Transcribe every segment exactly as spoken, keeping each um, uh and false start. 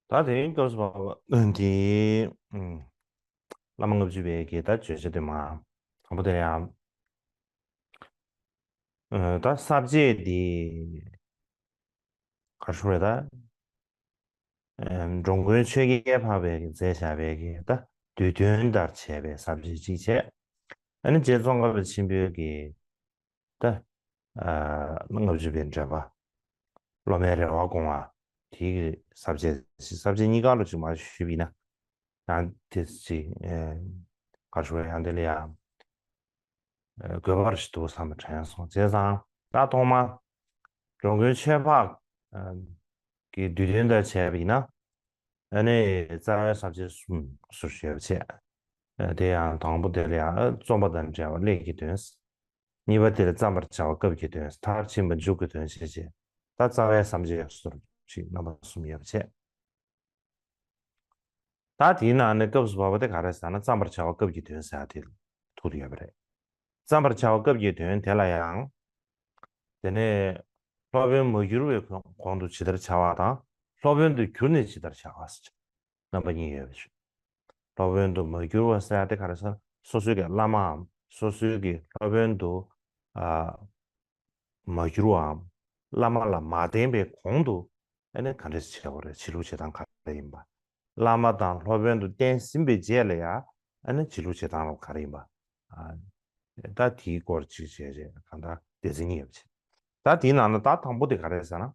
ད་དེ་རིང་སྐབས་སུ་བབ་པ་འདི། ཨུམ། བླ་མ་ལྔ་བཅུ་པའི་གི་ད་བརྗོད་བྱ་དེ་མ། དང་པོ་དེ་ཡང་། ཨ། ད་ས་བཅད་འདི་ག་རེ་ཞུ་རེད་ད། ཨ། འགྲོ་མགོན་ཆོས་རྒྱལ་འཕགས་པའི་གི་མཛད་བཞག་པའི་གི་ད་བསྡུས་དོན་ལྟར་བྱས་པའི་ས་བཅད་གཅིག་བྱས། ཨ་ནི་རྗེ་ཙོང་ཁ་པ་ཆེན་པོའི་གི་ད། ཨ། ལྔ་བཅུ་པའི་འགྲེལ་པ། སློབ་མའི་རེ་བ་སྐོང་བ། དེའི་གི་ས་བཅད་ཅིག་ས་བཅད་གཉིས་ཀ་ལོ་ཅིག་མ་ཞུས་པ་ཡིན་ན། ཡང་དེ་ཅིག་ཨ། ག་རེ་ཞུ་དགོས། ཡང་དེ་ལ་ཡང་། ཨ། དགོས་པ་རེ་ཞིག་འདུག་བསམ་པ་དྲན་སོང་། བྱས་ཙང་ད་ཐོག་མ་འགྲོ་མགོན་ཆོས་འཕགས། ཨ། ཀྱི་བསྡུས་དོན་ལྟར་བྱས་པ་ཡིན་ན། ཨ་ནི་རྩ་བའི་ས་བཅད་གསུམ་སོར་ཞུས་པ་བྱས། ཨ། དེ་ཡང་དང་པོ་དེ་ལ་ཡང་རྩོམ་པ་དང་འབྲེལ་བ་སླད་ཀྱི་དོན། གཉིས་པ་དེ་ལ་བརྩམ་པར་བྱ་བ་སྐབས་ཀྱི་དོན། མཐར་ཕྱིན་པ་མཇུག་གི་དོན་བྱས་བྱས། ད་རྩ་བའི་ས་བཅད་སོར་ཞིག་རྣམ་པ་གསུམ་ཡོད་པ་བྱས། ད་དེའི་ནང་ནས་སྐབས་སུ་བབ་པ་དེ་ག་རེ་ཟེར་ན། བརྩམ་པར་བྱ་བ་སྐབས་ཀྱི་དོན་ཟེར་ཡ་དེ་ཐུག་ཡོད་པ་རེད། བརྩམ་པར་བྱ་བ་སྐབས་ཀྱི་དོན་དེ་ལ་ཡང་། དེ་ནས་སློབ་དཔོན་མ་གྱུར་པའི་གོང་དུ་ཇི་ལྟར་བྱ་བ་དང་། སློབ་དཔོན་དུ་གྱུར་ནས་ཇི་ལྟར་བྱ་བ་ཟེར་རྣམ་པ་གཉིས་ཡོད་པ་ཞིག་སློབ་དཔོན་དུ་མ་གྱུར་བ་ཟེར་ཡ་དེ་ག་རེ་ཟེར་ན། སོ་སོའི་གི་བླ་མའམ་སོ་སོའི་གི་སློབ་དཔོན་དུ། ཨ། མ་གྱུར་བའམ་བླ་མ་ལ་མ་བརྟེན་པའི་གོང་དུ། ཨ་ནི་ག་འདྲ་ཞིག་བྱེད་དགོས་རེད། བྱེད་ལུགས་བྱེད་སྟངས་ག་རེ་ཡིན་པ། བླ་མ་དང་སློབ་དཔོན་དུ་བསྟེན་ཟིན་པའི་རྗེས་ལ་ཡང་། ཨ་ནི་བྱེད་ལུགས་བྱེད་སྟངས་ལ་ག་རེ་ཡིན་པ། ཨ། ད་དེའི་སྐོར་ཅིག་བྱས་རྗེས་གང་ལྟར་སྡེ་ཚན་གཉིས་ཡོད་པ་བྱས། ད་དེའི་ནང་ན་ད་དང་པོ་དེ་ག་རེ་ཟེར་ན།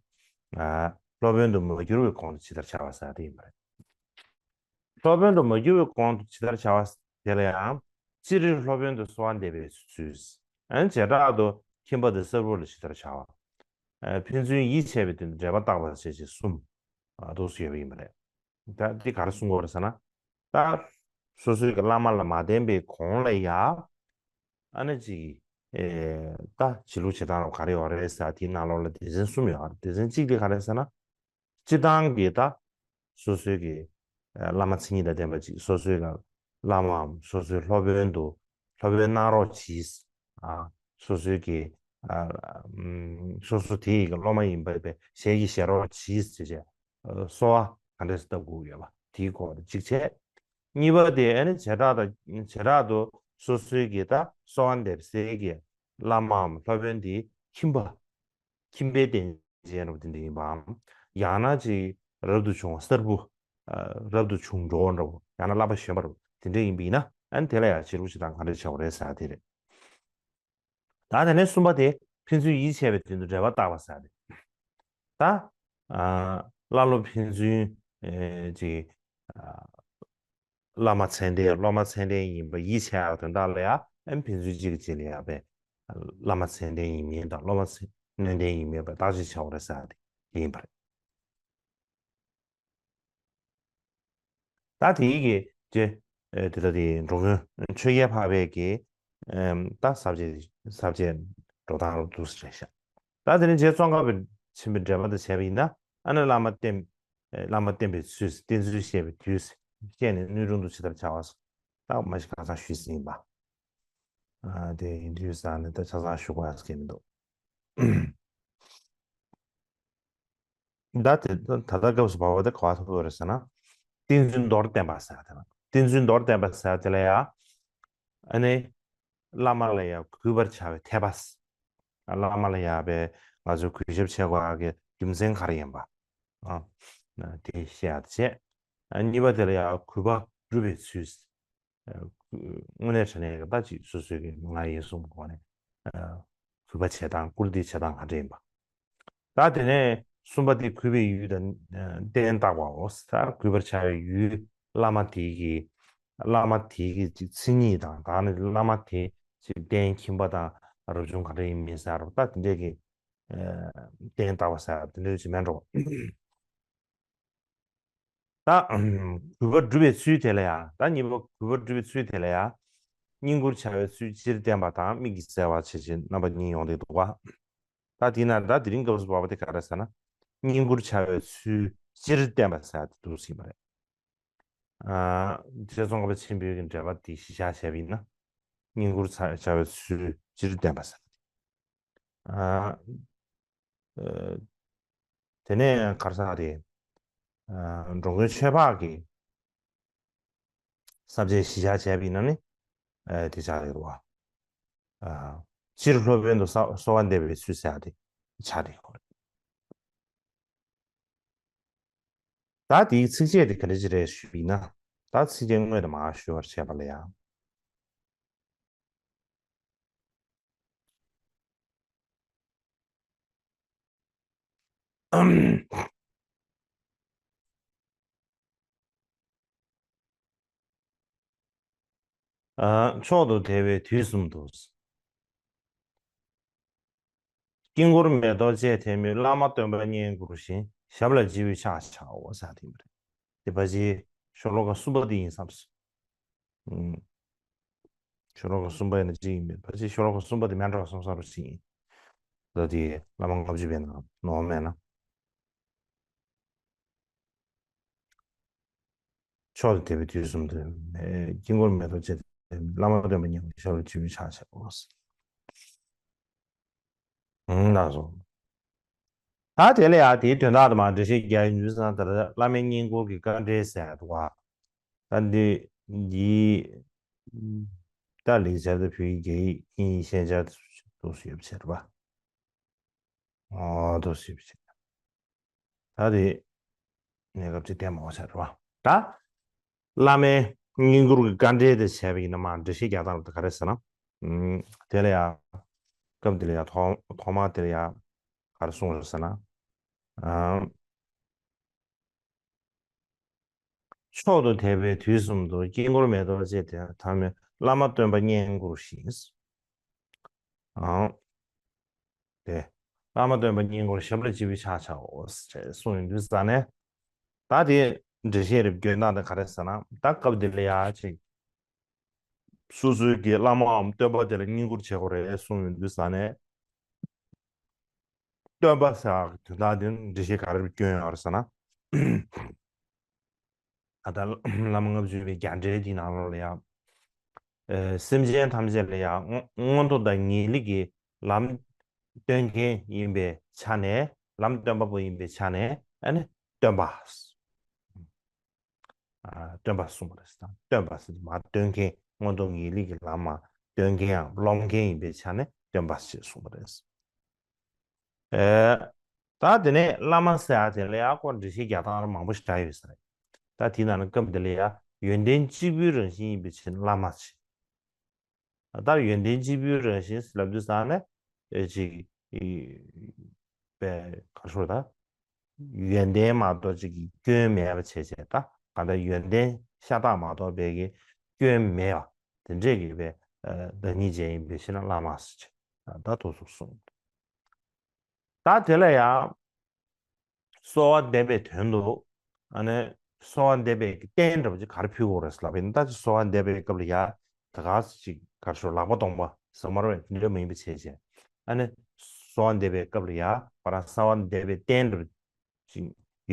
ཨ། སློབ་དཔོན་དུ་མ་གྱུར་བའི་གོང་དུ་ཇི་ལྟར་བྱ་བ་ཟེར་དེ་ཡིན་པ་རེད། སློབ་དཔོན་དུ་མ་གྱུར་བའི་གོང་དུ་ཇི་ལྟར་བྱ་བ་དེ་ལ་ཡང་། སྤྱིར་སློབ་དཔོན་དུ་གསོལ་བ་འདེབས་པའི་ཚུལ། ཨ་ནི་བྱེ་བྲག་ཏུ་ཁྱིམ་པ་དང་གསར་བུ་ལ་ཇི་ལྟར་བྱ་བ། ཨ། ཕན་ཚུན་ཡིད་ཆེས་པའི་དོན་དུ་འབྲེལ་པ་བརྟག་པ་བྱེད་ཅེས་གསུམ། ཨ། འདུག་སེ་ཡོད་པ་ཡིན་པ་རེད། ད་འདི་ག་རེ་གསུང་གི་ཡོད་རེད་ཟེར་ན། ད་སོ་སོའི་གི་བླ་མ་ལ་མ་བརྟེན་པའི་གོང་ལ་ཡ། ཨ་ནི་ཅིག་ཨེ། ད་བྱེད་ལུགས་བྱེད་སྟངས་ལ་ག་རེ་ཡོད་རེད་ཟེར་དེའི་ནང་ལོགས་ལ་སྡེ་ཚན་གསུམ་ཡོད་རེད། སྡེ་ཚན་གཅིག་དེ་ག་རེ་ཟེར་ན། སྤྱིར་བཏང་གི་ད་སོ་སོའི་གི་ཨ། བླ་མ་མཚན་ཉིད་དང་ལྡན་པ་ཅིག་སོ་སོའི་གི་བླ་མའམ་སོ་སོའི་སློབ་དཔོན་དུ་སློབ་དཔོན་གནང་རོགས་གྱིས། ཨ། སོ་སོའི་གི། ཨ། ཨམ། སོ་སོ་དེ་ཡི་གི་སློབ་མ་ཡིན་པའི་ཞལ་གྱིས་བཞེས་རོགས་གྱིས་ཟེར་བྱས། ཨ། གསོལ་བ་ག་འདྲས་སེ་བཏབ་དགོས་ཡོད་པ་དེའི་སྐོར་གཅིག་བྱས། གཉིས་པ་དེ་ཨ་ནི་བྱེ་བྲག་དང་། བྱེ་བྲག་ཏུ་སོ་སོའི་གི་ད་གསོལ་བ་འདེབས་སའི་གི་བླ་མའམ་སློབ་དཔོན་དེ་ཁྱིམ་པ། ཁྱིམ་པའི་རྟེན་ཅན་འདྲ་བོ་དེ་འདྲ་ཡིན་པའམ། ཡང་ན་ཅིག་རབ་ཏུ་བྱུང་བ་གསར་བུ། ཨ། རབ་ཏུ་བྱུང་འགྲོ་བ་འདྲ་བོ། ཡང་ན་བསླབ་པ་གཞོན་པ་འདྲ་བོ་དེ་འདྲ་ཡིན་པ་ཡིན་ན། ཨ་ནི་དེ་ལ་ཡང་བྱེད་ལུགས་བྱེད་སྟངས་ག་འདྲ་བྱ་དགོས་རེད་ཟེར་དེ་རེད། ད་དེ་ནས་གསུམ་པ་དེ་ཕན་ཚུན་ཡིད་ཆེས་པའི་དོན་དུ་འབྲེལ་པ་བརྟག་པ་ཟེར་ཏེ། ད། ཨ། བླ་སློབ་ཕན་ཚུན། ཨེ། ཅིག་ཨ། བླ་མ་མཚན་ལྡན་སློབ་མ་མཚན་ལྡན་ཡིན་པ་ཡིད་ཆེས་ཡག་དོན་དག་ལ་ཡང་ཨེམ་ཕན་ཚུན་གཅིག་གིས་གཅིག་ལ་ཡང་བས། བླ་མ་མཚན་ལྡན་ཡིན་མིན་དང་སློབ་མ་མཚན་སྣོད་ལྡན་ཡིན་མིན་བས་བརྟག་དཔྱད་བྱ་དགོས་རེད་ཟེར་ཏེ་ཡིན་པ་རེད། ད་དེའི་གི་རྗེ། ཨེ། དེ་ལྟ་དེ་འགྲོ་མགོན་ཆོས་རྒྱལ་འཕགས་པའི་གི། ཨེམ། ད་ས་བཅད་ས་བཅད་འགྲོ་སྟངས་རུ་འདུག་སེ་རེད་ཤག་ད་དེ་ནས་རྗེ་ཙོང་ཁ་པ་ཆེན་པོའི་འགྲེལ་པ་དང་བྱས་པ་ཡིན་ན། ཨ་ནི་བླ་མ་བསྟེན། ཨེ། བླ་མ་བསྟེན་པའི་ཚུལ། བསྟེན་ཚུལ་བཤད་པའི་དུས། བཤད་ནས་སྣོད་རུང་དུ་ཇི་ལྟར་བྱ་བ། ད་མ་གཞི་ཁ་སང་ཞུས་ཟིན་པ། ཨ། དེ་ཡིན་དུས་ས་ནས་ད་ཆ་ཚང་ཞུ་དགོས་ཡག་གི་མི་འདུག་ད་དེ་ད་ལྟ་སྐབས་སུ་བབ་པ་དེ་ག་པར་ཐུག་ཡོད་རེད་ཟེར་ན། བསྟེན་ཚུལ་མདོར་བསྟན་པ་ཟེར་དེ་ལ། བསྟེན་ཚུལ་མདོར་བསྟན་པ་ཟེར་དེ་ལ་ཡང་། ཨ་ནི། བླ་མ་ལ་ཡང་གུས་པར་བྱ་བའི་འཐད་པ། བླ་མ་ལ་ཡང་བས་ང་ཚོས་གུས་ཞབས་བྱེད་དགོས་ཡག་གི་རྒྱུ་མཚན་ག་རེ་ཡིན་པ། ཨ། དེ་བཤད་ཡག་བྱས། ཨ། གཉིས་པ་དེ་ལ་ཡང་གུས་པ་སྒྲུབ་པའི་ཚུལ། ཨ། དངོས་གནས་དྲང་གནས་ཀྱི་ད་ཅིག་སོ་སོའི་གི་ང་ཡིན་གསུངས་པའི་སྒོ་ནས། ཨ། གུས་པ་བྱེད་སྟངས་བཀུར་སྟི་བྱེད་སྟངས་ག་འདྲ་ཡིན་པ། ད་དེ་ནས་གསུམ་པ་དེ་གུས་པའི་ཡུལ་དང་། ཨ། རྟེན་བརྟག་པའོ། ད་གུས་པར་བྱ་བའི་ཡུལ་བླ་མ་དེའི་གི། བླ་མ་དེའི་གི་ཅིག་མཚན་ཉིད་དང་། ད་ནི་བླ་མ་དེ་ཅིག་རྟེན་ཁྱིམ་པ་དང་རབ་བྱུང་ག་འདྲ་ཡིན་མིན་ཟེར་རོ། ད་དེ་འདྲའི་གི། ཨ། རྟེན་བརྟག་པ་ཟེར་དེ་འདྲའི་ཅིག་མེད་འགྲོ། ད་གུས་པ་སྒྲུབ་པའི་ཚུལ་དེ་ལ་ཡང་། ད་གཉིས་པ་གུས་པ་སྒྲུབ་པའི་ཚུལ་དེ་ལ་ཡང་། བསྙེན་བཀུར་བྱ་བའི་ཚུལ་སྤྱིར་བསྟན་པ་དང་། དམིགས་ཀྱིས་བསལ་བ་བྱེད་ཅེས་རྣམ་པ་གཉིས་ཡོང་བསྡད་འདུག་པ། ད་དེས་ན་ད་དེ་རིང་སྐབས་སུ་བབ་པ་དེ་ག་རེ་ཟེར་ན། བསྙེན་བཀུར་བྱ་བའི་ཚུལ་སྤྱིར་བསྟན་པ་ཟེར་དེ་འདུག་ཟིན་པ་རེད། ཨ། རྗེ་ཙོང་ཁ་པ་ཆེན་པོའི་གི་འགྲེལ་པ་དེ་གཞི་བཞག་བྱས་པ་ཡིན་ན། བསྙེན་བཀུར་བྱ་བའི་ཚུལ་སྤྱིར་བསྟན་པ་ཟེར། ཨ། ཨ། དེ་ནས་ག་རེ་ཟེར་དེ། འགྲོ་མགོན་ཆོས་འཕགས་ཀྱི་ས་བཅད་གཞི་བཞག་བྱས་པ་ཡིན་ན་ནི་དེ་ཆགས་ཡོད་པ། སྤྱིར་སློབ་དཔོན་དུ་གསོལ་བ་འདེབས་པའི་ཚུལ་ཟེར་ཡ་དེ་ཆགས་བསྡད་ཡོད་རེད། ད་དེའི་ཚིགས་བཅད་དེ་ག་འདྲ་ཅིག་རེད་ཞུས་པ་ཡིན་ན། ད་ཚིགས་བཅད་དངོས་དང་མར་ཞུ་བར་བྱས་པ་ལ་ཡང་། མཆོག་ཏུ་དད་པའི་དུས་གསུམ་དུ། དཀྱིལ་འཁོར་མེ་ཏོག་ཅན་ཐལ་མོས། བླ་མ་སྟོན་པ་བསྙེན་བཀུར་ཞིང་། ཞབས་ལ་སྤྱི་བོས་ཕྱག་བྱའོ་ཟེར་དེ་མ་རེད། དེ་ཕལ་ཆེར་ཤོ་ལོ་ཀ་གསུམ་པ་དེ་ཡིན་བསམ་སོང་། ཨུམ། ཤོ་ལོ་ཀ་གསུམ་པ་ཡིན་ན་གཅིག་ཡིན་མེད་ཕལ་ཆེར་ཤོ་ལོ་ཀ་གསུམ་པ་དེ་མེད་འགྲོ་བསམ་བསམ་རོ་ཞིག་ཡིན། ད་དེ་བླ་མ་ལྔ་བཅུ་པའི་ནང་ནོར་མེད་ན། མཆོག་ཏུ་དད་པའི་དུས་གསུམ་དུ། དཀྱིལ་འཁོར་མེ་ཏོག་ཅན་ཐལ་མོས། བླ་མ་སྟོན་པ་བསྙེན་བཀུར་ཞིང་། ཞབས་ལ་སྤྱི་བོས་ཕྱག་བྱའོ། ཨང་ལགས་སོ། ད་དེ་ལ་ཡང་དེའི་དོན་དག་དུ་མ་འགྲེལ་བཤད་རྒྱག་ཡོང་དུས་ཙང་ད་བླ་མའི་བསྙེན་བཀུར་གྱི་དཀའ་འགྲེལ་ཟེར་འདུག་བ། ད་འདི་འདི་ད་ལེགས་སྦྱར་དང་བོད་ཡིག་རྒྱ་ཡིག་དབྱིན་ཡིག་ཤན་སྦྱར་དུ་ཡོད་པ་བྱས་རེད་པ། ཨོ་དོ་སི་བྱས། ད་དེ་གནས་སྐབས་ཅིག་བསྟན་མ་བྱས་རེད་པ། ད་བླ་མའི་བསྙེན་བཀུར་གྱི་དཀའ་འགྲེལ་དེ་བྱས་པ་ཡིན་ན་མ་འགྲེལ་བཤད་རྒྱག་སྟངས་དེ་ག་རེ་ཟེར་ན། ཨུམ། དེ་ལ་ཡང་། སྐབས་དེ་ལ་ཡང་ཐོག་ཐོག་མ་དེ་ལ་ཡང་ག་རེ་གསུངས་རེད་ཟེར་ན། ཨམ། མཆོག་ཏུ་དད་པའི་དུས་གསུམ་དུ། དཀྱིལ་འཁོར་མེ་ཏོག་ཅན་ཐལ་མོས། བླ་མ་སྟོན་པ་བསྙེན་བཀུར་ཞིང་། ཨང་། དེ། བླ་མ་སྟོན་པ་བསྙེན་བཀུར། ཞབས་ལ་སྤྱི་བོས་ཕྱག་བྱའོ་ཞེས་གསུངས་ཡོང་དུས་ཙང་ནས། ད་དེ་འགྲེལ་བཤད་རེ་བརྗོད་སྟངས་དེ་ག་རེ་ཟེར་ན། ད་སྐབས་འདི་ལ་ཡ་ཅིག་སོ་སོའི་གི་བླ་མའམ་སྟོན་པ་དེ་ལ་བསྙེན་བཀུར་བྱེད་དགོས་རེད་གསུངས་ཡོང་དུས་ཙང་ནས། སྟོན་པ་ཟེར་བ་གི་དོན་དག་དེ་འགྲེལ་བཤད་ག་རེ་བསྐྱོན་ཡོད་རེད་ཟེར་ན། ད་ལྟ་བླ་མ་ལྔ་བཅུ་པའི་རྒྱ་འགྲེལ་དེའི་ནང་ལོགས་ལ་ཡང་། ཨེ། སེམས་ཅན་ཐམས་ཅད་ལ་ཡང་མངོན་མངོན་མཐོ་དང་ངེས་ལེགས་ཀྱི་ལམ་སྟོན་མཁན་ཡིན་པའི་ཆ་ནས། ལམ་སྟོན་པ་པོ་ཡིན་པའི་ཆ་ནས། ཨ་ནི་སྟོན་པ། ཨ། སྟོན་པ་གསུངས་པ་རེད། སྟོན་པ་ཟེར་མ་སྟོན་མཁན། མངོན་མཐོ་ངེས་ལེགས་ཀྱི་ལམ་མ་སྟོན་མཁན་ཡང་སློབ་མཁན་ཡིན་པའི་ཆ་ནས་སྟོན་པ་ཞེས་གསུངས་པ་རེད། ཨེ། ད་དེ་ནས་བླ་མ་ཟེར་ཡ་དེ་ལ་ཡང་ཁོ་འགྲེལ་བཤད་རྒྱག་སྟངས་མང་པོ་ཞིག་འདྲ་ཡོད་ས་རེད། ད་དེའི་ནང་ནས་སྐབས་འདི་ལ་ཡང་ཡོན་ཏན་གཅིག་པུའི་རང་བཞིན་ཡིན་པའི་ཕྱིར་བླ་མ་ཞེས། ད་ཡོན་ཏན་གཅིག་པུའི་རང་བཞིན་ལབ་དུས་ཙང་ནས་ཨེ་ཅིག་ཨི་པའི་ག་ཤོར་ད། ཡོན་ཏན་མ་གཏོགས་ཅིག་གི་སྐྱོན་མེད་པ་བྱས་བྱས། ད་ག་འདྲ་ཡོན་ཏན་ཤ་སྟག་མ་གཏོགས་པའི་གི་སྐྱོན་མེད་པ་དེ་འདྲས་ཀྱི་པའི་བདག་ཉིད་ཅན་ཡིན་པའི་ཕྱིར་ན་བླ་མ་ཟེར་བྱས། ད་དུ་སུ་གསུངས། ད་དེ་ལ་ཡང་གསོལ་བ་འདེབས་པའི་དོན་དུ། ཨ་ནི་གསོལ་བ་འདེབས་པའི་རྟེན་འདྲ་པོ་ཅིག་ག་རེ་ཕུལ་དགོས་རེད་ལབ་པ་ཡིན་ན། ད་ཅིག་གསོལ་བ་འདེབས་པའི་སྐབས་ལ་ཡ་ད་ག་ཅིག་ག་རེ་ཞུ། ལག་པ་སྟོང་པ་ཟེར་མ་རེད་པས། དེ་འདྲ་མ་ཡིན་པ་བྱས་བྱས། ཨ་ནི་གསོལ་བ་འདེབས་པའི་སྐབས་ལ་ཡ་ང་རང་གསོལ་བ་འདེབས་པའི་རྟེན་འདྲ་པོ་ཅིག་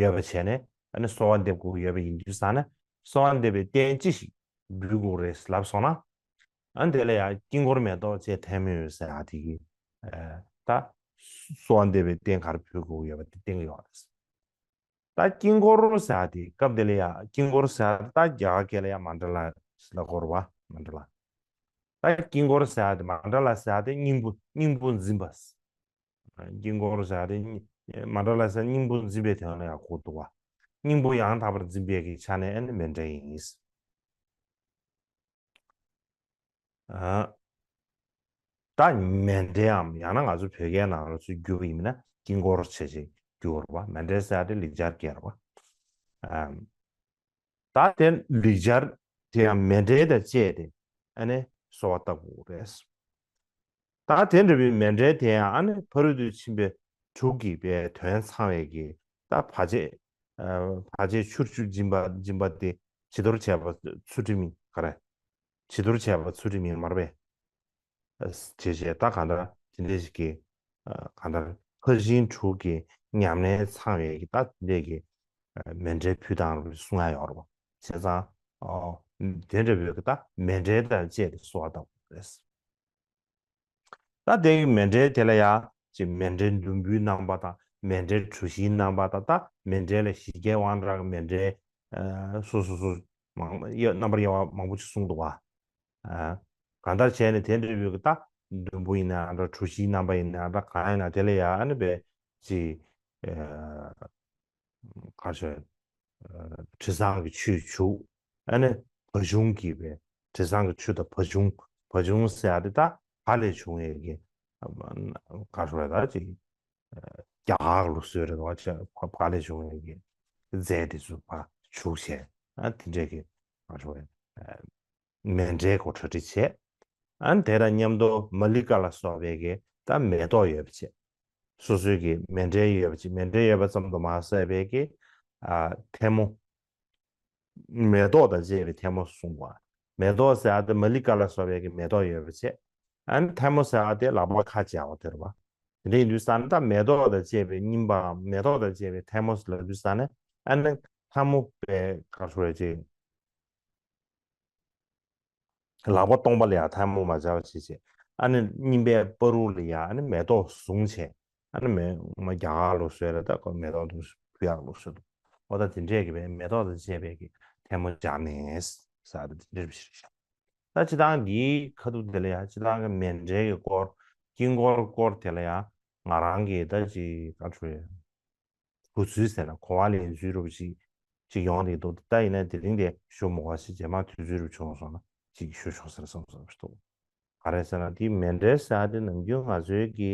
ཡོད་པ་བྱས་ནས། ཨ་ནི་གསོལ་བ་འདེབས་དགོས་ཀྱི་ཡོད་པ་ཡིན་དུས་ཙང་ནས། གསོལ་བ་འདེབས་པའི་རྟེན་ཅི་ཞིག་འབུལ་དགོས་རེད་ལབ་སོང་ན། ཨ་ནི་དེ་ལ་ཡང་དཀྱིལ་འཁོར་མེ་ཏོག་ཅན་ཐལ་མོ་ཡོད་ཟེར་ཡ་དེ་གི། ཨ། ད་གསོལ་བ་འདེབས་པའི་རྟེན་ག་རེ་ཕུལ་དགོས་ཀྱི་ཡོད་པ་དེ་བསྟན་གྱི་ཡོད་རེད། ད་དཀྱིལ་འཁོར་ཟེར་ཡ་དེ་སྐབས་དེ་ལ་ཡང་དཀྱིལ་འཁོར་ཟེར་ཡ་ད་རྒྱ་གར་སྐད་ལ་ཡང་མཎྜལ་ལབ་དགོས་རེད་པ། མཎྜལ། ད་དཀྱིལ་འཁོར་ཟེར་ཡ་དེ། མཎྜལ་ཟེར་ཡ་དེ་སྙིང་པོ། སྙིང་པོ་འཛིན་པ། དཀྱིལ་འཁོར་ཟེར་ཡ་དེ་མཎྜལ་ཟེར་སྙིང་པོ་འཛིན་པའི་དོན་ལ་ཡང་གོ་འདུག་པ། སྙིང་པོ་ཡང་དག་པར་འཛིན་པའི་གི་ཆ་ནས་ཨ་ནི་མཎྜལ་ཡིན། ཨ། ད་མཎྜལ་འམ་ཡང་ན་ང་ཚོ་བོད་སྐད་ནང་ལ་ཚུར་བསྒྱུར་བ་ཡིན་ན་དཀྱིལ་འཁོར་བྱས་བྱས་བསྒྱུར་བ་རེད་པ། མཎྜལ་ཟེར་ཡ་དེ་ལེགས་སྦྱར་སྐད་རེད་པ། ཨ། ད་དེ་ལེགས་སྦྱར་དེ་ཡང་མཎྜལ་དང་བཅས་ཏེ་ཨ་ནི་གསོལ་བ་བཏབ་དགོས་རེད། ད་དེ་འདྲ་བའི་མཎྜལ་དེ་ཡང་ཨ་ནི་ཕ་རོལ་ཏུ་ཕྱིན་པའི་དྲུག་གི་པའི་དོན་ཚང་བའི་གི། ད་བར་ཆད། ཨ། བར་ཆད་ཆུར་ཆུ་འབྱིན་པ། འབྱིན་པ་དེ་བྱི་དོར་བྱས་པ་ཚུལ་ཁྲིམས་ཡིན། ག་རེ། བྱི་དོར་བྱས་པ་ཚུལ་ཁྲིམས་ཡིན་མ་རེད་པས། བྱས་བྱས་ད་གང་ལྟར་དེ་འདྲ་ཞིག་གི། ཨ། གང་ལྟར་ཕར་ཕྱིན་དྲུག་གི་ཉམས་ལེན་ཚང་བའི་གི་ད་དེ་འདྲ་གི། ཨ། མཎྜལ་ཕུལ་སྟངས་རུ་གསུང་ཡ་ཡོད་རེད་པ། བྱས་ཙང་། ཨོ། དེ་འདྲ་བའི་གི་ད་མཎྜལ་དང་བཅས་ཏེ་གསོལ་བ་བཏབ་དགོས་རེད། ད་དེ་གི་མཎྜལ་དེ་ལ་ཡང་ཅིག་མཎྜལ་བདུན་པོའི་རྣམ་པ་དང་ མཎྜལ་གྲུ་བཞིའི་རྣམ་པ་དང་། ད་མཎྜལ་ལ་ཞི་རྒྱས་དབང་དྲག་གི་མཎྜལ་སོ་སོ་སོ་མང་རྣམ་པར་དབྱེ་བ་མང་པོ་ཅིག་གསུངས་འདུག་བ། གང་ལྟར་བྱས་ནས་དེ་འདྲ་བའི་གི་ད་བདུན་པོ་ཡིན་ན་འདྲ། གྲུ་བཞིའི་རྣམ་པ་ཡིན་ན་འདྲ། གང་ཡིན་ན་དེ་ལ་ཡང་ཨ་ནི་བས་ཅིག་ག་རེ་ཟེར། དྲི་བཟང་གི་ཆུས་བྱུག་ཨ་ནི་བ་བྱུང་གི་བས་དྲི་བཟང་གི་ཆུ་དང་བ་བྱུང་། བ་བྱུང་ཟེར་ཡ་དེ་ད་བ་ལས་བྱུང་བའི་གི་ག་རེ་ཟེར། ད་ཅིག་རྒྱ་གར་ལུགས་སྲོལ་རེད་བ། བ་ལས་བྱུང་བའི་གི་རྫས་དེ་ཚོ་བ་བྱུག་བྱས། ཨ་དེ་འདྲས་གི་ག་རེ་ཟེར། མཎྜལ་གོ་གྲ་སྒྲིག་བྱས། ཨ་ནི་དེ་དང་མཉམ་དུ་མ་ལི་ཀ་ལ་སོགས་པའི་གི་ད་མེ་ཏོག་ཡོད་པ་བྱས། སོ་སོའི་གི་མཎྜལ་ཡོད་པ་བྱས། མཎྜལ་ཡོད་པ་ཙམ་དུ་མ་ཟད་པའི་གི་ཨ་ཐལ་མོ། མེ་ཏོག་དང་བཅས་པའི་ཐལ་མོ་གསུངས་པ། མེ་ཏོག་ཟེར་ཡ་དེ་མ་ལི་ཀ་ལ་སོགས་པའི་གི་མེ་ཏོག་ཡོད་པ་བྱས། ཨ་ནི་ཐལ་མོ་ཟེར་ཡ་དེ་ལག་པ་ཁ་སྦྱར་བ་དེ་རེད་བ། དེ་འདྲ་ཡིན་དུས་ཙང་ད་མེ་ཏོག་དང་བཅས་པའི་སྙིམ་པའམ་མེ་ཏོག་དང་བཅས་པའི་ཐལ་མོ་ལབ་དུས་ཙང་ནས། ཨ་ནི་ཐལ་མོ་པའི་ག་རེ་ཟེར་ཅིག་ལག་པ་སྟོང་པ་ལ་ཡང་ཐལ་མོ་མ་སྦྱར་བ་བྱས་བྱས། ཨ་ནི་སྙིམ་པའི་བར་དུ་ལ་ཡང་ཨ་ནི་མེ་ཏོག་བཟུང་བྱས། ཨ་ནི་མེ་མ་རྒྱ་གར་ལུགས་སྲོལ་ལ་ད་ཁོ་མེ་ཏོག་འདུག་ཕུལ་ཡག་ལུགས་སྲོལ་འདུག་འོ་ད་དེ་འདྲས་ཀྱི་བས་མེ་ཏོག་དང་བཅས་པའི་གི་ཐལ་མོ་སྦྱར་ནས་ཟེར་ད་དེ་འདྲས་ཞིག་རེད་ཤག་ད་སྤྱིར་བཏང་འདིའི་ཁ་ཐུག་དེ་ལ་ཡང་སྤྱིར་བཏང་གི་མཎྜལ་གྱི་སྐོར། དཀྱིལ་འཁོར་སྐོར་དེ་ལ་ཡང་ང་རང་གིས་ད་ཅིག་ག་རེ་ཞུ་དགོས། གོ་ཚུལ་ཟེར་ན་གོ་བ་ལེན་ཚུལ་རུ་ཅིག་ཅིག་ཡོང་བསྡད་འདུག་ད་ཡིན་ན་དེ་རིང་དེ་ཞུ་མི་དགོས་པ་ཞིག་རྗེས་མ་དུས་ཚོད་རུ་བྱུང་སོང་ན་ཅིག་ཞུ་ཆོག་ཟེར་བསམ་བསམ་ཞིག་འདུག་ག་རེ་ཟེར་ན་དེ་མཎྜལ་ཟེར་ཡ་དེ་ནམ་རྒྱུན་ང་ཚོའི་གི་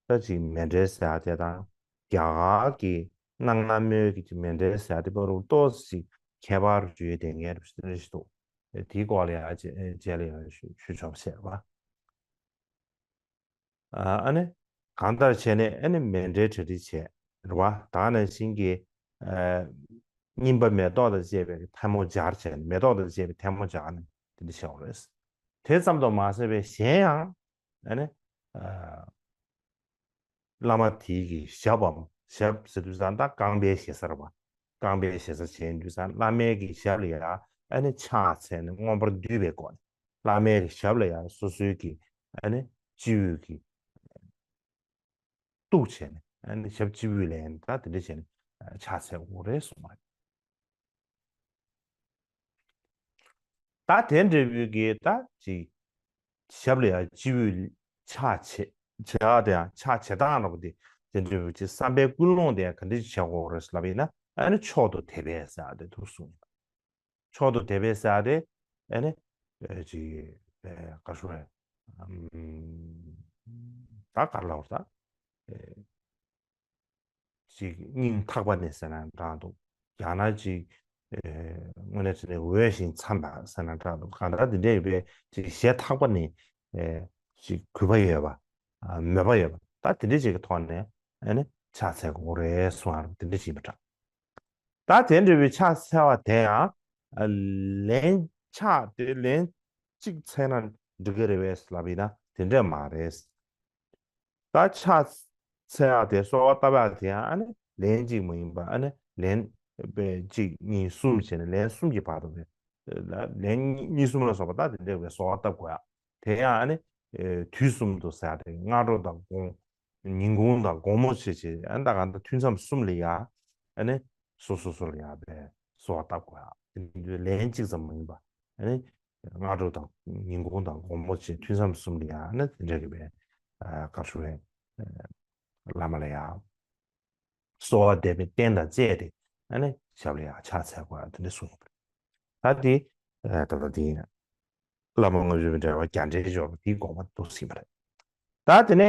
ད་ཅིག་མཎྜལ་ཟེར་ཡ་དེ་དང་རྒྱ་གར་གྱི་གནའ་སྔ་མོའི་གི་ཅིག་མཎྜལ་ཟེར་ཡ་དེ་བར་དུ་ཏོག་ཙམ་ཅིག་ཁྱད་པར་ཡོད་བསྡད་མཁན་རེད་ཞེས་འདུག་དེའི་སྐོར་ལ་ཡང་རྗེས་ལ་ཡང་ཞུ་ཆོག་ཟེར་བ། ཨ་ནི་གང་ལྟར་བྱས་ནས་ཨ་ནི་མཎྜལ་གྲ་སྒྲིག་བྱས་རེད་བ། ད་ག་ནང་བཞིན་གྱི་ཨ་སྙིམ་པ་མེ་ཏོག་དང་བཅས་པའི་ཐལ་མོ་སྦྱར་བྱས་ནས། མེ་ཏོག་དང་བཅས་པའི་ཐལ་མོ་སྦྱར་ནས་དེ་འདྲ་བྱས་པ་རེད། དེ་ཙམ་དུ་མ་ཟད་པའི་གཞན་ཡང་ཨ་ནི་ཨ་བླ་མ་དེའི་གི་ཞབས་བམ། ཞབས་ཟེར་དུས་ཙང་ད་རྐང་པའི་ཞེ་ས་རེད་བ། རྐང་པའི་ཞེ་ས་བྱས་དུས་ཙང་བླ་མའི་གི་ཞབས་ལ་ཡང་ཨ་ནི་ཕྱག་འཚལ་ནས་མངོན་པར་འདུས་པའི་སྒོ་ནས། བླ་མའི་གི་ཞབས་ལ་ཡང་སོ་སོའི་གི་ཨ་ནི་སྤྱི་བོའི་གི་གཏུགས་བྱས་ནས། ཨ་ནི་ཞབས་སྤྱི་བོའི་ལན་ད་དེ་འདྲ་བྱས་ནས་ཕྱག་འཚལ་དགོས་རེད་གསུངས་པ་རེད། ད་དེ་འདྲ་བོའི་གི་ད་ཅིག་ཞབས་ལ་ཡང་སྤྱི་བོའི་ཕྱག་བྱེད་བྱེད་ཡག་དེ་ཡང་ཕྱག་བྱེད་སྟངས་འདྲ་པོ་དེ་དེ་འདྲ་བོའི་ཅིག་བསམ་པའི་ཀུན་སློང་དེ་ཡང་ག་འདྲ་ཅིག་བྱེད་དགོས་རེད་ལབ་ཡིན་ན། ཨ་ནི་མཆོག་ཏུ་དད་པས་ཟེར་ཡག་དེ་འདུག་གསུངས་ཡིན། མཆོག་ཏུ་དད་པས་ཟེར་ཡག་དེ་ཨ་ནི་ཨེ་ཅིག་ཨེ་ག་རེ་ཞུ་དགོས་རེད། ཨམ་ད་ག་རེ་ལབ་དགོས་རེད་ད། ཨེ་ཅིག་སྙིང་ཐག་པ་ནས་ཟེར་ན་འདྲ་འདུག་ཡང་ན་ཅིག་ཨེ་དངོས་གནས་དྲང་གནས་འོས་ཤིང་འཚམས་པ་ཟེར་ན་འདྲ་འདུག་གང་ལྟར་འདི་འདྲ་ཡོད་པའི་ཅིག་ཞེ་ཐག་པ་ནས་ཨེ་ཅིག་གུས་པ་ཡོད་པ། ཨ་མོས་པ་ཡོད་པ། ད་དེ་འདྲ་ཅིག་གི་ཐོག་ནས་ཨ་ནི་ཕྱག་འཚལ་དགོས་རེད་གསུངས་པ་དེ་འདྲ་ཅིག་ཡིན་པ་འདྲ། ད་དེ་འདྲ་བའི་ཕྱག་འཚལ་བ་དེ་ཡང་ཨ་ལན་ཕྱག་དེ་ལན་གཅིག་འཚལ་ན་འགྲིག་གི་རེད་པས་ལབ་ཡིན་ན་དེ་འདྲ་མ་རེད། ད་ཕྱག་འཚལ་ཡག་དེ་གསོལ་བ་བཏབ་ཡག་དེ་ཡང་ཨ་ནི་ལན་གཅིག་མ་ཡིན་པ་ཨ་ནི་ལན་པའི་གཅིག་གཉིས་གསུམ་བྱས་ནས་ལན་གསུམ་གྱི་བར་དུ་རེད། ལན་གཉིས་གསུམ་ལ་སོགས་པ་ད་དེ་འདྲ་བའི་གསོལ་བ་བཏབ་དགོས་ཡག་དེ་ཡང་ཨ་ནི་དུས་གསུམ་དུ་ཟེར་ཡག་དེ་སྔ་དྲོ་དང་དགོང་ཉིན་གུང་དང་དགོང་མོ་བྱས་བྱས་ཨ་ནི་ད་གང་ལྟར་ཐུན་མཚམས་གསུམ་ལ་ཡང་ཨ་ནི་སོ་སོ་སོ་ལ་ཡང་པའི་གསོལ་བ་བཏབ་དགོས་ཡག་དེ་འདྲའི་ལན་གཅིག་ཙམ་མ་ཡིན་པ་ཨ་ནི། སྔ་དྲོ་དང་ཉིན་གུང་དང་དགོང་མོ་བཅས་ཐུན་མཚམས་གསུམ་ལ་ཡང་ནི་དེ་འདྲ་གི་བའི་ཨ་བཀའ་ཤོག་རེད། བླ་མ་ལ་ཡང་གསོལ་བ་འདེབས་པའི་རྟེན་དང་བཅས་ཏེ་ཨ་ནི་ཞབས་ལ་ཡང་ཕྱག་འཚལ་དགོས་དེ་འདྲ་གསུངས་ཡོད་པ་རེད། ད་དེ་ད་ལྟ་དེ་བླ་མ་ལྔ་བཅུ་པའི་འགྲེལ་པ་རྒྱ་འགྲེལ་སྦྱོར་བ་དེའི་དགོངས་པ་འདུག་ཟིན་པ་རེད། ད་དེ་ནས་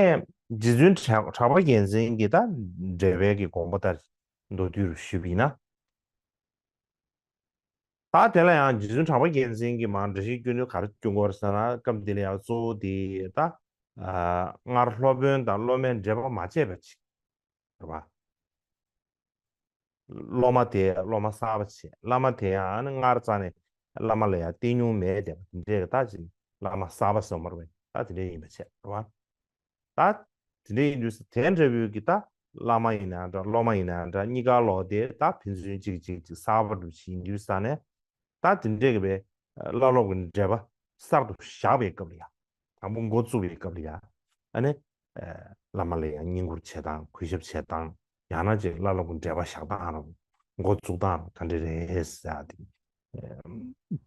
རྗེ་བཙུན་གྲགས་པ་རྒྱལ་མཚན་གྱི་ད་འགྲེལ་པའི་གི་དགོངས་པ་ལྟར་མདོར་བསྡུས་རུ་ཞུས་པ་ཡིན་ན། ད་དེ་ལ་ཡང་རྗེ་བཙུན་གྲགས་པ་རྒྱལ་མཚན་གྱིས་མར་འགྲེལ་བཤད་སྐྱོན་དུས་ག་རེ་སྐྱོན་གྱི་ཡོད་རེད་ཟེར་ན། སྐབས་འདི་ལ་ཡང་གཙོ་བོ་དེ་ད་སྔར་སློབ་དཔོན་དང་སློབ་མའི་འབྲེལ་བ་མ་བྱས་པ་ཅིག་རེད་པ། སློབ་མ་དེ་སློབ་མ་གསར་པ་བྱས། བླ་མ་དེ་ཡང་ནི་སྔར་རྩ་ནས་བླ་མ་ལ་ཡང་བསྟེན་མྱོང་མེད་བསྡད་པ་དེ་འདྲའི་ད་ཅིག་བླ་མ་གསར་པ་ཟེར་མ་རེད་པས། ད་དེ་འདྲ་ཡིན་པ་བྱས་རེད་པ། ད་དེ་འདྲ་ཡིན་དུས་དེ་འདྲ་བོའི་གི་ད་བླ་མ་ཡིན་ན་འདྲ་སློབ་མ་ཡིན་ན་འདྲ་གཉིས་ཀ་ལོག་དེ་ད་ཕན་ཚུན་གཅིག་གཅིག་གཅིག་གསར་པ་འདྲ་བྱེད་ཡིན་དུས་ས་ནས། ད་དེ་འདྲའི་གི་བའི་བླ་སློབ་ཀྱི་འབྲེལ་བ་གསར་དུ་བཞག་པའི་སྐབས་ལ་ཡ། དང་པོ་འགོ་བཙུགས་པའི་སྐབས་ལ་ཡ། ཨ་ནི། ཨ་ བླ་མ་ལ་ཡང་བསྙེན་བཀུར་བྱེད་སྟངས། གུས་ཞབས་བྱེད་སྟངས། ཡང་ན་ཅིག་བླ་སློབ་ཀྱི་འབྲེལ་བ་བཞག་སྟངས་ར། འགོ་བཙུགས་སྟངས་ར་ག་འདྲ་རེད་ཟེར་ཡ་དེ།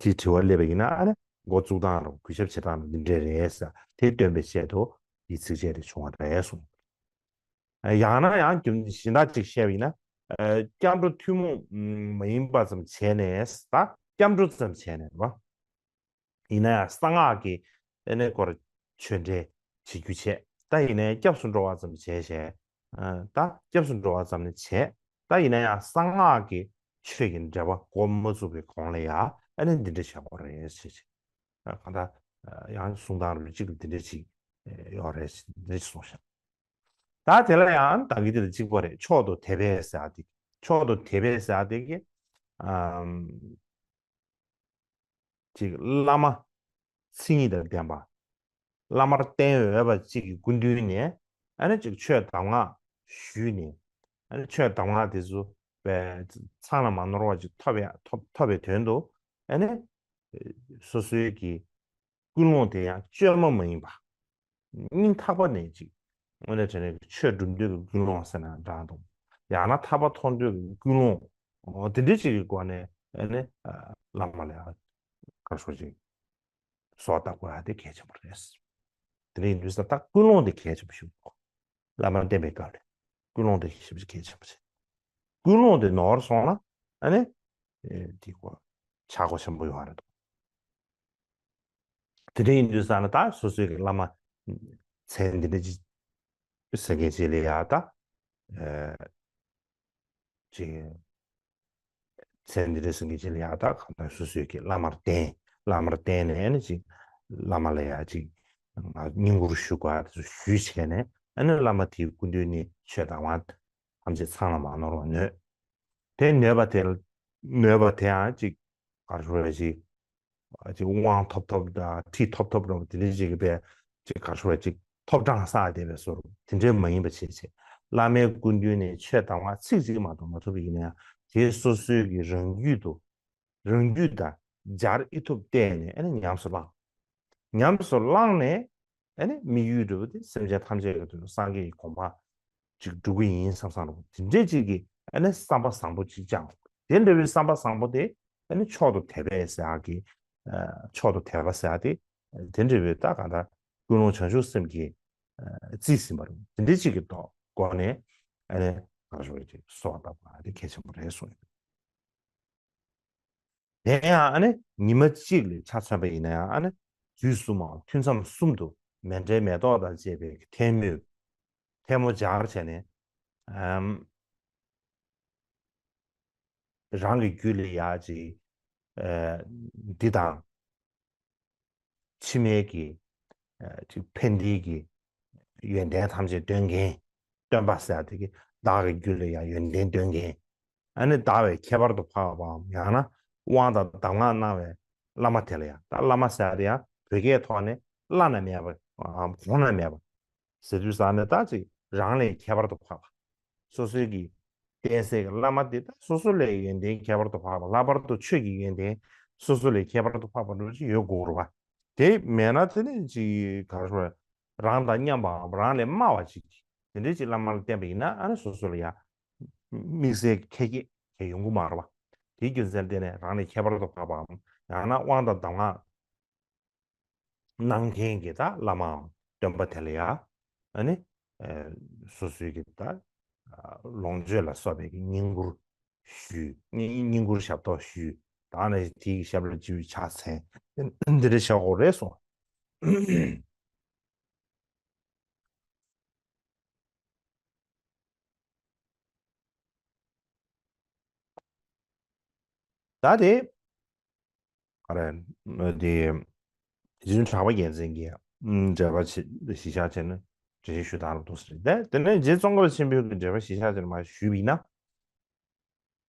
དེ་དྲི་བ་སླེབས་པ་ཡིན་ན་ཨ་ནི་འགོ་བཙུགས་སྟངས་ར་གུས་ཞབས་བྱེད་སྟངས་ར་འདི་འདྲ་རེད་ཟེར་དེ་སྟོན་པའི་ཆེད་དུ་དེའི་ཚིགས་བཅད་དེ་བྱུང་བ་རེད་གསུངས། ཡང་ན་ཡང་རྒྱུ་མཚན་གཞན་དག་ཅིག་བཤད་པ་ཡིན་ན། སྐྱབས་འགྲོ་ཐུན་མོང་མ་ཡིན་པ་ཙམ་བྱས་ནས། ད་སྐྱབས་འགྲོ་ཙམ་བྱས་ནས་རེད་པ། ཡིན་ན་ཡང་གསང་སྔགས་ཀྱི་ཨ་ནི་སྐོར་ཆོས་འབྲེལ་བྱེད་རྒྱུ་བྱས། ད་ཡིན་ན་ཡང་སྐྱབས་སུ་འགྲོ་བ་ཙམ་བྱས་བྱས། ཨ། ད་སྐྱབས་སུ་འགྲོ་བ་ཙམ་ནས་བྱས། ད་ཡིན་ན་ཡང་གསང་སྔགས་ཀྱི་ཆོས་ཀྱི་འབྲེལ་བ་འགོ་མ་བཙུགས་པའི་གོང་ལ་ཡང་ཨ་ནི་འདི་འདྲ་བྱེད་དགོས་རེད་ཟེར་བྱས། ཨ། གང་ལྟར་ཡང་གསུང་སྟངས་རུ་གཅིག་ལ་འདི་འདྲ་ཅིག་ཡོད་རེད། འདི་འདྲ་ཅིག་གསུངས་ཤག་ད་དེ་ལ་ཡང་ད་གི་དེ་ལ་གཅིག་པ་རེད། མཆོག་ཏུ་དད་པས་ཟེར་ཡ་དེ། མཆོག་ཏུ་དད་པས་ཟེར་ཡ་དེ་གི། ཨམ། ཅིག་བླ་མ་མཚན་ཉིད་དང་ལྡན་པ། བླ་མར་བསྟེན་འོས་པ་ཅིག་གི་སྐུ་མདུན་ནས་ཨ་ནི་ཅིག་ཆོས་གདམས་ངག་ཞུས་ནས། ཨ་ནི་ཆོས་གདམས་ངག་དེ་ཚོ་བས་ཚང་ལ་མ་ནོར་བ་ཅིག་ཐོབ་ཡ་ཐོབ་ཐོབ་པའི་དོན་དུ། ཨ་ནི་སོ་སོའི་གི་ཀུན་སློང་དེ་ཡང་བཅོས་མ་མ་ཡིན་པ། སྙིང་ཐག་པ་ནས་ཅིག་དངོས་གནས་དྲང་གནས་ཀྱི་ཆོས་སྒྲུབ་འདོད་ཀྱི་ཀུན་སློང་ཟེར་ན་འདྲ་འདུག་ཡང་ན་ཐར་པ་ཐོབ་འདོད་ཀྱི་ཀུན་སློང་། འོ་དེ་འདྲའི་ཅིག་གི་སྒོ་ནས་ཨ་ནི་བླ་མ་ལ་ཡང་ག་རེ་ཞུ་ཅིག་གསོལ་བ་བཏབ་དགོས་ཡ་དེ་གལ་ཆེན་པོ་རེད། དེ་འདྲ་ཡིན་དུས་ཙང་ད་ཀུན་སློང་དེ་གལ་ཆེན་པོ་ཞིག་འདུག་བླ་མ་བསྟེན་པའི་སྐབས་ལ་ཀུན་སློང་དེ་ཞེ་པོ་ཅིག་གལ་ཆེན་པོ་རེད། ཀུན་སློང་དེ་ནོར་སོང་ན་ཨ་ནི་དེ་གོ་ཆག་སྒོ་ཆེན་པོ་ཡོང་བ་རེད་འདུག་དེ་འདྲ་ཡིན་དུས་ཙང་ན་ད་སོ་སོའི་གི་བླ་མ་མཚན་འདི་འདྲ་ཅིག་ཟེར་མཁན་ཅིག་ལ་ཡ་ད། ཨ། ཅིག་མཚན་འདི་འདྲ་ཟེར་མཁན་ཅིག་ལ་ཡ་ད་གང་ལྟར་སོ་སོའི་གི་བླ་མར་བསྟེན། བླ་མར་བསྟེན་ནས་ཨ་ནི་ཅིག་བླ་མ་ལ་ཡ་ཅིག་ང་བསྙེན་བཀུར་ཞུ་དགོས་ཡ་དེ་ཚོ་ཞུས་བྱས་ནས་ཨ་ནི་བླ་མ་དེའི་སྐུ་མདུན་ནས་ཆོས་གདམས་ངག་ཐམས་ཅད་ཚང་ལ་མ་ནོར་བ་ནོས། དེ་ནོས་པ་དེ་ལ་ནོས་པ་དེའང་ཅིག་ག་རེ་ཞུ་དགོས་རེད། ཅིག་ཅིག་དབང་ཐོབ་ཐོབ་དང་ཁྲིད་ཐོབ་ཐོབ་ར་བ་དེ་འདྲ་ཅིག་གི་བས་ཅིག་ག་རེ་ཞུ་དགོས་རེད། ཅིག་ཐོབ་གྲངས་བསགས་བསྡད་པའི་བཟོ་འདྲ་དེ་འདྲ་མ་ཡིན་པ་བྱས་བྱས། བླ་མའི་སྐུ་མདུན་ནས་ཆོས་གདམས་ངག་ཚིག་གཅིག་མ་གཏོགས་མ་ཐོབ་པ་ཡིན་ན་ཡང་དེ་སོ་སོའི་གི་རང་རྒྱུད་དུ། རང་རྒྱུད་དང་སྦྱར་ཨེ་ཐུབ་བལྟས་ནས་ཨ་ནི་ཉམས་སུ་བླངས། ཉམས་སུ་བླངས་ནས་ཨ་ནི་དམིགས་ཡུལ་འདྲ་བོ་དེ་སེམས་ཅན་ཐམས་ཅད་ཀྱི་དོན་དུ་སངས་རྒྱས་ཀྱི་གོ་འཕང་ཅིག་སྒྲུབ་ཀྱི་ཡིན་བསམ་བསམ་རུ་དེ་འདྲས་ཅིག་གི་ཨ་ནི་བསམ་པ་བཟང་པོ་ཅིག་བཅངས། དེ་འདྲ་བའི་བསམ་པ་བཟང་པོ་དེ་ཨ་ནི་མཆོག་ཏུ་དད་པས་ཟེར་ཡག་གི། ཨ། མཆོག་ཏུ་དད་པ་ཟེར་ཡག་དེ་དེ་འདྲ་བའི་ད་གང་ལྟར་ཀུན་སློང་བྱང་ཆུབ་སེམས་ཀྱིས་ཨ་རྩིས་ཟིན་པ་རེད། དེ་འདྲས་ཅིག་གི་ཐོག་སྒོ་ནས་ཨ་ནི་ག་རེ་ཞུ་དགོས་རེད། ཅིག་གསོལ་བ་བཏབ་པ་དེ་གལ་ཆེན་པོ་རེད་གསུངས་ཡོད། དེ་ཡང་ཨ་ནི་ཉི་མ་གཅིག་ལ་ཆ་མཚོན་པ་ཡིན་ན་ཡང་ཨ་ནི་དུས་གསུམ་མ་ཐུན་མཚམས་གསུམ་དུ་མཎྜལ་མེ་ཏོག་དང་བཅས་པའི་ཐལ་མོ། ཐལ་མོ་སྦྱར་བྱས་ནས། ཨམ། རང་གི་རྒྱུད་ལ་ཡ་ཅིག་ཨ། འདི་དང་། ཕྱི་མའི་གི། ཨ། ཅིག་ཕན་བདེའི་གི་ཡོན་ཏན་ཐམས་ཅད་སྟོན་མཁན། སྟོན་པ་ཟེར་ཡ་དེ་གི་བདག་གི་རྒྱུད་ལ་ཡང་ཡོན་ཏན་སྟོན་མཁན། ཨ་ནི་བདག་བས་ཁྱད་པར་དུ་འཕགས་པའམ་ཡང་ན་དབང་དང་གདམས་ངག་གནང་བའི་བླ་མ་དེ་ལ་ཡང་། ད་བླ་མ་ཟེར་ཡ་དེ་ཡང་བོད་སྐད་ཐོག་ནས་བླ་ན་མེད་པ་གོང་ན་མེད་པ་ཟེར་དུས་ཙང་ནས་ད་ཅིག་རང་ལས་ཁྱད་པར་དུ་འཕགས་པ། སོ་སོའི་གི་བསྟེན་སའི་གི་བླ་མ་དེ་ད་སོ་སོ་ལས་ཡོན་ཏན་ཁྱད་པར་དུ་འཕགས་པ། ལྷག་པར་དུ་ཆོས་ཀྱི་ཡོན་ཏན་སོ་སོ་ལས་ཁྱད་པར་དུ་འཕགས་པ་འདྲ་ཅིག་ཡོད་དགོས་རེད་པ། དེ་མེད་ན་དེ་ནི་ཅིག་ག་རེ་ཞུ་དགོས་རེད། རང་དང་མཉམ་པའམ་རང་ལས་དམའ་བ་ཅིག་དེ་འདྲའི་ཅིག་བླ་མ་ལ་བསྟེན་པ་ཡིན་ན་ཨ་ནི་སོ་སོ་ལ་ཡང་དམིགས་བསལ་གྱི་ཁྱད་ཁྱད་ཁྱད་ཡོང་གི་མ་རེད་པ། དེའི་རྒྱུ་མཚན་ལ་བརྟེན་ནས་རང་ལས་ཁྱད་པར་དུ་འཕགས་པའམ་ཡང་ན་དབང་དང་གདམས་ངག་གནང་མཁན་གྱི་ད་བླ་མའམ་སྟོན་པ་དེ་ལ་ཡང་ཨ་ནི་ཨ། སོ་སོའི་གི་ད་ལོངས་སྤྱོད་ལ་སོགས་པའི་གི་བསྙེན་བཀུར་ཞུས། བསྙེན་བསྙེན་བཀུར་ཞབས་ཏོག་ཞུས། ད་ནི་དེའི་ཞབས་ལ་བཅུ་ཕྱག་འཚལ། འདི་འདྲ་བྱ་དགོས་རེད་གསུངས། ད་དེ་ག་རེ། དེ་རྗེ་བཙུན་གྲགས་པ་རྒྱལ་མཚན་གྱིས་འགྲེལ་པ་བྱེད་གཞི་བཞག་བྱས་ན་འགྲེལ་བཤད་ཞུ་སྟངས་ལ་འདུག་ཟེར། དེ་དེ་ནས་རྗེ་ཙོང་ཁ་པ་ཆེན་པོའི་གི་འགྲེལ་པ་གཞི་བཞག་བྱས་ནས་མར་ཞུས་པ་ཡིན་ན།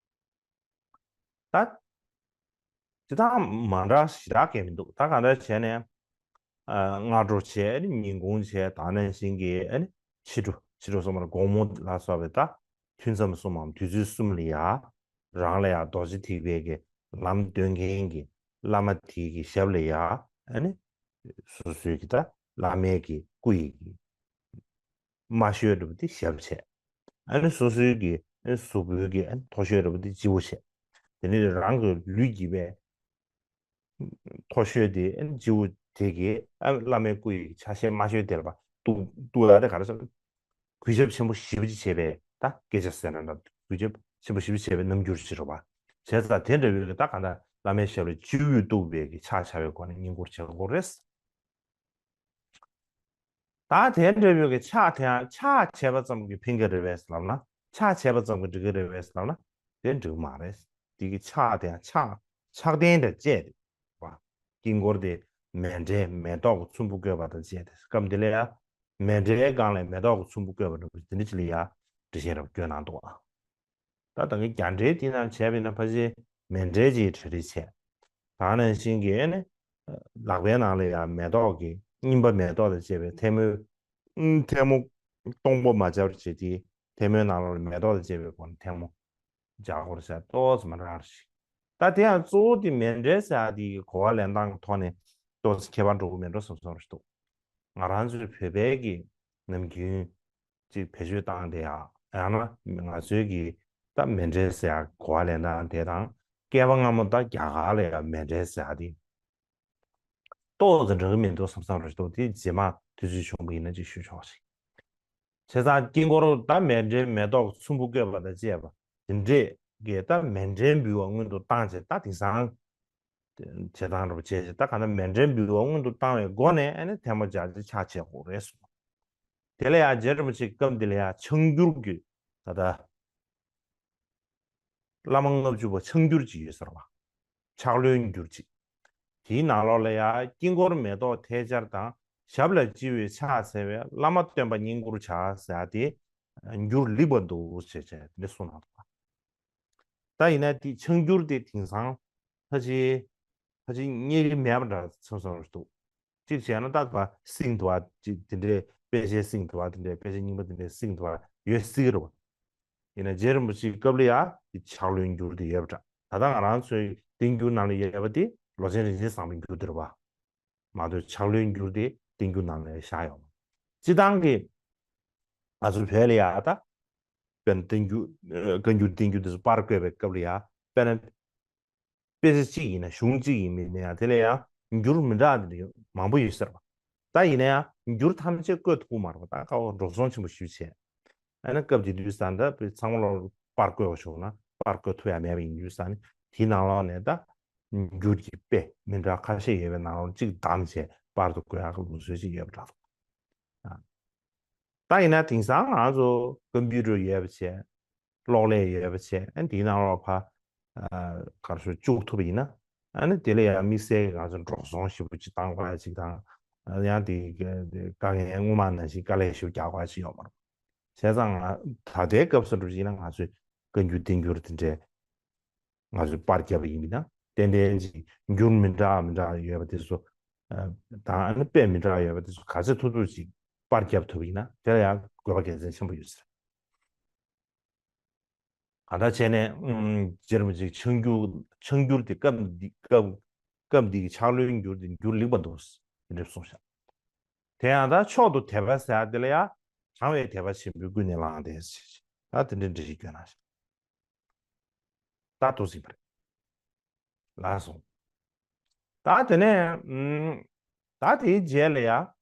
ད་དེ་དག་མ་འདྲ་ཞེ་དྲག་གང་མི་འདུག་ད་གང་འདྲ་བྱས་ནས་ཨ། སྔ་དྲོ་བྱས་ཨ་ནི་ཉིན་གུང་བྱས། ད་ནང་བཞིན་གྱི་ཨ་ནི་ཕྱི་དྲོ་ཕྱི་དྲོ་སོང་བར་དགོང་མོ་ལ་སོགས་པའི་ད་ཐུན་མཚམས་གསུམ་མམ་དུས་ཚོད་གསུམ་ལ་ཡ་རང་ལ་ཡ་རྡོ་རྗེ་ཐེག་པའི་གི་ལམ་སྟོན་མཁན་གྱི་བླ་མ་དེའི་གི་ཞབས་ལ་ཡ་ཨ་ནི་སོ་སོའི་གི་ད་བླ་མའི་གི་སྐུ་ཡི་གི་ དམའ་ཤོས་འདྲ་པོ་དེ་ཞབས་བྱས། ཨ་ནི་སོ་སོའི་གི་ཨ་ནི་གཟུགས་པོའི་གི་ཨ་ནི་མཐོ་ཤོས་འདྲ་པོ་དེ་སྤྱི་བོ་བྱས། དེ་ནས་རང་གི་ལུས་ཀྱི་པའི་མཐོ་ཤོས་དེ་ཨ་ནི་སྤྱི་བོ་དེ་གི་ཨ་བླ་མའི་སྐུ་ཡི་ཆ་ཤས་དམའ་ཤོས་དེ་ལ་བ་གཏུག་གཏུག་ཡ་དེ་ག་རེ་ཟེར། གུས་ཞབས་ཆེན་པོ་ཞེ་པོ་ཅིག་བྱས་པའི་ད་སྐད་ཆ་ཟེར་ན་འདྲ། གུས་ཞབས་ཆེན་པོ་ཞེ་པོ་ཅིག་བྱས་པའི་རྣམ་འགྱུར་ཅིག་རེད་བ། བྱས་ཙང་དེ་འདྲ་བའི་གི་ད་ག་འདྲ་བླ་མའི་ཞབས་ལ་སྤྱི་བོས་གཏུགས་པའི་གི་ཕྱག་བྱ་བའི་སྒོ་ནས་བསྙེན་བཀུར་བྱེད་དགོས་རེད། ད་དེ་འདྲ་བའི་གི་ཕྱག་དེའང་ཕྱག་བྱས་པ་ཙམ་གྱིས་ཕན་གྱི་རེད་པས་ལབ་ན། ཕྱག་བྱས་པ་ཙམ་གྱིས་འགྲིག་གི་རེད་པས་ལབ་ན། དེ་འགྲིག་གི་མ་རེད། དེ་གི་ཕྱག་དེའང་ཕྱག་ཕྱག་རྟེན་དང་བཅས་ཏེ་བ། དཀྱིལ་འཁོར་དེ་མཎྜལ་མེ་ཏོག་གི་ཚོམ་བུ་བཀོད་པ་དང་བཅས་ཏེ། སྐབས་འདི་ལ་ཡང་མཎྜལ་སྒང་ལ་མེ་ཏོག་གི་ཚོམ་བུ་བཀོད་པ་འདྲ་པོ་དེ་འདྲ་ཅིག་ལ་ཡང་འགྲེལ་བཤད་རབ་བཀོད་གནང་འདུག་ཨ། ད་ད་གིན་རྒྱ་འགྲེལ་དེ་ནང་བྱས་པ་ཡིན་ན་ཕལ་ཆེར་མཎྜལ་གྱི་གྲ་སྒྲིག་བྱས། ད་ནང་བཞིན་གྱི་ཨ་ནི་ལག་པའི་ནང་ལ་ཡང་མེ་ཏོག་གི་སྙིམ་པ་མེ་ཏོག་དང་བཅས་པའི་ཐལ་མོ། ཨུམ། ཐལ་མོ་སྟོང་པོ་མ་སྦྱར་བ་བྱས་ཏེ་ཐལ་མོའི་ནང་ལོགས་ལ་མེ་ཏོག་དང་བཅས་པའི་སྒོ་ནས་ཐལ་མོ་སྦྱར་དགོས་ཟེར་ཏོག་ཙམ་རག་རེད། ད་དེ་ཡང་གཙོ་བོ་དེ་མཎྜལ་ཟེར་ཡ་དེ་གོ་བ་ལེན་སྟངས་ཀྱི་ཐོག་ནས་ཏོག་ཙམ་ཁྱད་པར་འགྲོ་གི་མེད་འགྲོ་བསམ་བསམ་རེད་འདུག་ང་རང་ཚོའི་བོད་པའི་གི་ནམ་རྒྱུན་ཅིག་བེད་སྤྱོད་བཏང་དེ་ཡ། ཡང་ན་ང་ཚོའི་གི་ད་མཎྜལ་ཟེར་ཡ་གོ་བ་ལེན་སྟངས་དེ་དང་བསྐལ་པ་སྔ་མོ་ད་རྒྱ་གར་ལ་ཡ་མཎྜལ་ཟེར་ཡ་དེ་ཏོག་ཙམ་འདྲ་གི་མི་འདུག་བསམ་བསམ་རེད་འདུག་དེ་རྗེས་མ་དུས་ཚོད་བྱུང་བ་ཡིན་ན་ཅིག་ཞུ་ཆོག་ཞིག་བྱས་ཙང་དཀྱིལ་འཁོར་ད་མཎྜལ་མེ་ཏོག་ཚོམ་བུ་བཀོད་པ་དང་བཅས་པ་དེ་འདྲས་ཀྱི་ད་མཎྜལ་འབུལ་བ་སྔོན་དུ་བཏང་བྱས། ད་དེང་སང་བྱེད་སྟངས་འདྲ་པོ་བྱས་བྱས། ད་གང་ལྟར་མཎྜལ་འབུལ་བ་སྔོན་དུ་བཏང་བའི་སྒོ་ནས་ཨ་ནི་ཐལ་མོ་སྦྱར་བྱས་ཕྱག་བྱེད་དགོས་རེད་གསུངས། དེ་ལ་ཡང་རྗེ་རིན་པོ་ཆེ་སྐབས་འདི་ལ་ཡང་ཕྱག་འགྱུར་གྱི་ད་ལྟ་བླ་མ་ལྔ་བཅུ་པ་ཕྱག་འགྱུར་ཅིག་ཡོད་ཟེར་བ། ཕྱག་ལེན་འགྱུར་ཅིག་དེའི་ནང་ལོགས་ལ་ཡང་དཀྱིལ་འཁོར་མེ་ཏོག་ཐལ་སྦྱར་དང་། ཞབས་ལ་སྤྱི་བོས་ཕྱག་འཚལ་བའི། བླ་མ་སྟོན་པ་བསྙེན་བཀུར་བྱ་ཟེར་ཏེ། འགྱུར་ལེགས་པར་འདུག་ཟེར་བྱས་འདི་གསུངས་གནང་འདུག་ད་ཡིན་ན་དེ་ཕྱག་འགྱུར་དེ་དེང་སང་ཕལ་ཆེར་ཕལ་ཆེར་རྙེད་ཀྱི་མེད་པ་འདྲ་བསམ་བསམ་རེད་འདུག་གཅིག་བྱས་ན་ད་བ་སིང་དུ་བ་ཅིག་དེ་འདྲའི་དཔེ་ཆའི་སིང་དུ་བ་དེ་འདྲའི་དཔེ་ཆ་རྙིང་པ་དེ་འདྲའི་སིང་དུ་བ་ཡོད་སྲིད་ཀྱི་རེད་བ། ཡིན་ན་རྗེ་རིན་པོ་ཆེའི་སྐབས་ལ་ཡ་དེ་ཕྱག་ལེན་འགྱུར་དེ་ཡོད་པ་འདྲ། ད་ལྟ་ང་རང་ཚོའི་བསྟན་འགྱུར་ནང་ལ་ཡོད་པ་དེ་ལོ་ཆེན་རིན་ཆེན་བཟང་པོའི་འགྱུར་དེ་རེད་བ། མ་གཏོགས་ཕྱག་ལེན་འགྱུར་དེ་བསྟན་འགྱུར་ནང་ལ་བཞག་ཡོད་མ་རེད། སྤྱིར་བཏང་གི་ང་ཚོ་བོད་ལ་ཡ་ད་དཔེར་ན་བསྟན་འགྱུར་ཨ་བཀའ་འགྱུར་བསྟན་འགྱུར་དེ་ཚོ་པར་བརྐོས་པའི་སྐབས་ལ་ཡ། དཔེར་ན་དཔེ་ཆ་གཅིག་ཡིན་ན་གཞུང་གཅིག་ཡིན་མིན་ན་ཡང་དེ་ལ་ཡང་འགྱུར་མི་འདྲ་དེ་འདྲ་མང་པོ་ཡོད་ཟེར་བ། ད་ཡིན་ན་ཡང་འགྱུར་ཐམས་ཅད་བཀོད་ཐུབ་ཀྱི་མ་རེད་བ། ད་ཁ་བ་འགྲོ་སོང་ཆེན་པོ་ཞེ་པོ་བྱས། ཨ་ནི་སྐབས་དེ་དུས་ཙང་ད་དཔེ་ཚང་མ་ལོག་པར་བརྐོས་པ་བྱུང་ན་པར་བརྐོས་ཐུབ་ཡ་མེད་པ་ཡིན་དུས་ཙང་ནི་དེའི་ནང་ལོགས་ནས་ད་འགྱུར་གྱི་དཔེ་མི་འདྲ་ཁ་ཤས་ཡོད་པའི་ནང་ལོགས་གཅིག་བདམས་བྱས་པར་དུ་བརྐོ་ཡག་གི་ལུགས་སྲོལ་ཅིག་ཡོད་པ་འདྲ་འདུག་ད་ཡིན་ན་དེང་སང་ང་ཚོ་ཀམ་པུ་ཊར་ཡོད་པ་བྱས། གློག་ཀླད་ཡོད་པ་བྱས། ཨ་ནི་དེའི་ནང་ལོགས་ཕ་ཨ་ག་རེ་ཞུ་བཅུག་ཐུབ་པ་ཡིན་ན། ཨ་ནི་དེ་ལ་ཡང་དམིགས་བསལ་གྱི་ང་ཚོ་འགྲོ་སོང་ཞེ་པོ་ཅིག་བཏང་དགོས་ཡ་ཅིག་དང་། ཨ་ཡང་དེ་ག་དཀའ་ངལ་སྔོན་མ་ནང་བཞིན་དཀའ་ལས་ཞེ་པོ་རྒྱག་དགོས་ཡ་ཅིག་ཡོད་མ་རེད། བྱས་ཙང་ང་ད་ལྟའི་སྐབས་སུ་འགྲོ་ཅིག་ཡིན་ན་ང་ཚོས་བཀའ་འགྱུར་བསྟན་འགྱུར་དེ་འདྲའི་ང་ཚོས་པར་བརྒྱབ་པ་ཡིན་ན། ཏན་ཏན་ཅིག་འགྱུར་མི་འདྲ་མི་འདྲ་ཡོད་པ་དེ་ཚོ་ཨ་དང་། ཨ་ནི་དཔེ་མི་འདྲ་ཡོད་པ་དེ་ཚོ་ག་ཚོད་ཐུབ་ཐུབ་ཅིག་པར་བརྒྱབ་ཐུབ་པ་ཡིན་ན་དེ་ལ་ཡང་དགོས་པ་དགེ་མཚན་ཆེན་པོ་ཡོད་ཟེར། གང་ལྟར་བྱས་ནས་ཨུམ་རྗེ་རིན་པོ་ཆེའི་ཕྱག་འགྱུར་ཕྱག་འགྱུར་དེ་སྐབས་འདི་སྐབས་སྐབས་འདི་གི་ཕྱག་ལེན་འགྱུར་དེ་འགྱུར་ལེགས་པ་འདུག་ཟེར་དེ་འདྲ་གསུངས་ཤག་དེ་ཡང་ད་མཆོག་ཏུ་དད་པ་ཟེར་ཡ་དེ་ལ་ཡང་དྲང་བའི་དད་པ་ཆེན་པོས་ཀུན་ནས་བསླངས་ཏེ་ཟེར། ད་དེ་འདྲའི་འགྲེལ་བཤད་བསྐྱོན་གནང་ཤག་ད་འདུག་ཟིན་པ་རེད། ལགས་སོ། ད་དེ་ནས་ཨུམ་ད་དེའི་རྗེས་ལ་ཡ་